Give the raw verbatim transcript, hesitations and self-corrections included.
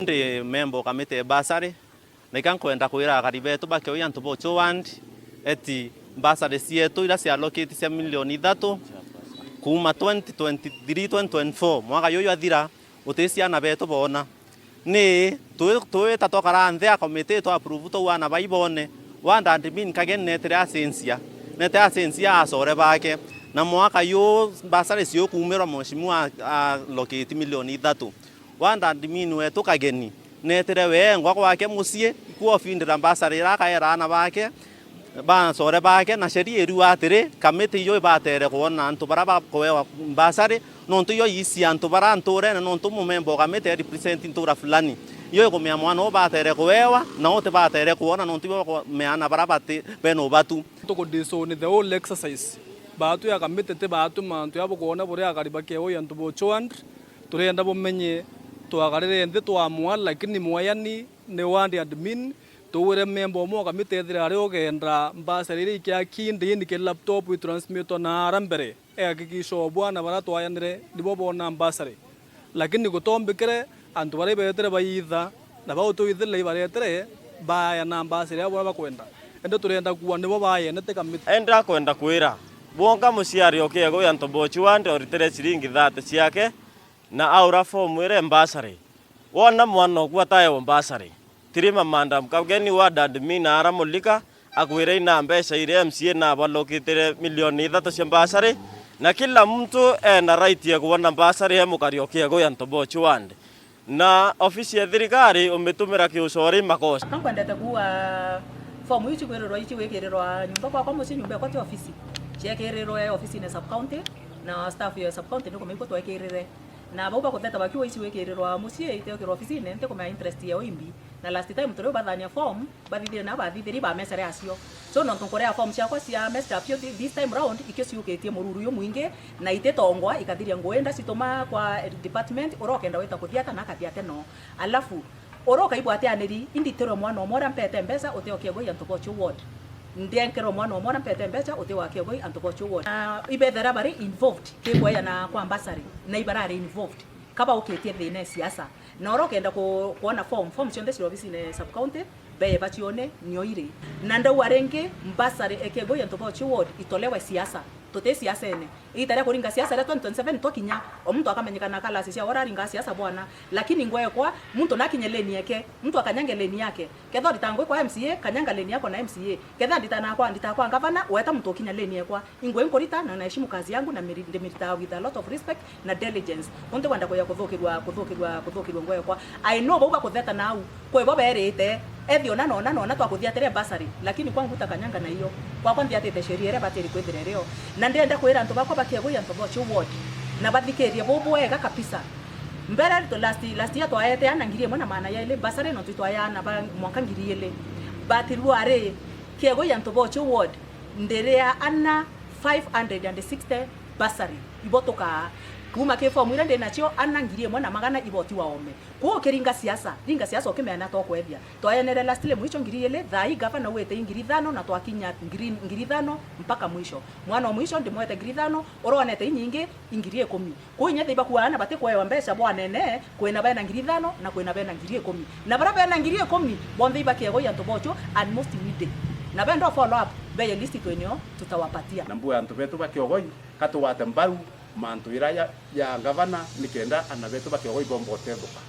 Ndi memba o kamiti ya bursary, na ika nkwenda kwira akari betu ba Kioi antu ba Uchu ward, eti bursary cietu ira cia allocate cia milioni ithatu kuuma twenty twenty-three, twenty twenty-four, mwaka juju athira, uti ciana betu boona. Ni twi-, twita twakara nthi a committee twa approve tou aana bai boone. Ward admin Kageni neetire acenjia, neetire acenjia acore baake, na mwaka juu bursary ciukuumirwa mheshimiwa a-, allocate milioni ithatu. Ward admin wetu Kageni neetire weengwa gwake mucii, iku ofindira bursary ira akaera aana baake, bacore baake, na sheria iriuga atiri, kamiti iyo ibatere kwona antu baria bakuewa bursary, nontu iyo ici antu baria ntuurene, nontu mumemba o kamiti e represent ntuura fulani. Iyo ikumea mwana uu batere kuewa, na utibatere kwona, nontu ibo bakumea aana baria bati, bena ubatu. Tukudisoni the whole exercise. Baatu ya kamiti ti baatu mantu ya bukwona buria akari ba Kioi antu ba Uchu ward, turienda bumenye twakarire nthi twamwa, lakini mwayani ni ward admin, tuwire memba umwe o kamiti ethire ari ugenda bursary iria ikiaki ndini ki laptop itransmitwa na ara mbere. Ehakikisha o bwana baria twayanire nibo boona bursary. Lakini gutombikire antu baria ibeetire baiitha, na bau twithirire ibaretire baayana bursary ya buria bakwenda. Indi turienda kuua nibo baayene ti kamiti. Indi akwenda kwira, bwonka muciari o Kiegui antu ba Uchu ward oritire ciringi thirty ciake, na aura fomu iria bursary. Wona mwana oku ataewa bursary, tirima Madam Kageni ward admin aramulika, akwira ina mbeca iria M C A nabalokitire milioni ithatu cia bursary, na kila muntu ena right ya kwona bursary e mukari o Kiegui antu ba Uchu ward. Na ofisi ya thirikari umitumira kiucore makosa. Ka nkwendete kuuga fomu ici kwirirwa ici wikirirwa nyumba gwakwa mucii, nyumba yakwa ti ofisi. Ciekirirwe ofisine sub county, na staff ya sub county ni kumeigua twekirire. Na bau bakutheta bakiuga ici wikirirwa mucii, iteukirwa ofisine, ntikumenya interest yao imbi. Na last time turi bathania form, bathithire na bathithiri ba mecere acio. So, nontu nkurea form ciakwa cia messed up thi-, this time round, ikio ciukitie mururu jumwingi, na ititongwa, ikathiria ngui ndacituma kwa department, uria ukenda wita kuthiata na akathiate no. Alafu, uria ukaigua atianiri, inditirwe mwana umwe uria mpete mbeca, uti o Kiegui antu ba Uchu ward. Ndienkerwe mwana umwe uria mpete mbeca, uti wa Kiegui antu ba Uchu ward. Na ibethera bari involved, kikweya na kwa bursary, na ibarari involved. Ka baukitie thina e siasa. Na uria ukenda ku-, kwona form, form cionthe ciri obisine sub county, bee bacione, nio iri. Na ndauga ringi, bursary e Kiegui antu ba Uchu ward itolewe siasa. Tuti siasene. Iita ria kuringa siasa ria twenty twenty-seven twakinya, o muntu akamenyekana kalasi cia uria aringa siasa bwana. Lakini ngwekwa, muntu nakinye lane yake, muntu akanyange lane yake. Ketha urita ngui kwa M C A, kanyanga lane yako na M C A. Ketha ndita nakwa, ndita kwa ngavana, weta muntu ukinya lane yekwa. Ingwe nkurita na naheshimu kazi yangu na miri-, ndimiritaga with a lot of respect na diligence. Untu kwenda kuya kuthukirwa, kuthukirwa, kuthukirwa ngwekwa. I know bau bakutheta nau. Kwi bo berite, ethi ona nona nona twakuthiatire bursary, lakini kwangu ta kanyanga na iyo. Kwakwa nthiatite sheria iria batiri kwithira irio. Na ndenda kwira antu bakwa ba Kiegui antu ba Uchu ward, na bathikirie bu bwega kabisa. Mbere tu last, last year twaete ana ngiri imwe na maana yaili bursary, no twitwaya ana ba mwaka ngiri ili. But rua ri, Kiegui antu ba Uchu ward, ndiria ana five hundred and sixty bursary ibo tukaa. Kuma ki form iria ndi nacio, ana ngiri imwe na magana ibo ti waome. Kwou ukiringa siasa, ringa siasa ukimenya na tokwethia. Twaenere lastly mwisho ngiri ili, thaa ii gavana wite i ngiri ithano na twakinya ngiri, ngiri ithano mpaka mwisho. Mwana o mwisho ndimwete ngiri ithano, uronete inyingi i ngiri ikumi. Kwou inya thei bakua ana batikwewa mbeca bwanene, kwina bena ngiri ithano na kwina bena ngiri ikumi. Na baria bena ngiri ikumi, bonthe ibakiegwa i antu bochu and most needy. Na benda follow up, beye list twenio tutawapatia. Na mbue antu betu ba Kiogoi, ka tugwate mbaru mantu ira ya, ya ngavana, nikenda ana betu ba Kiogoi bomba utethuka.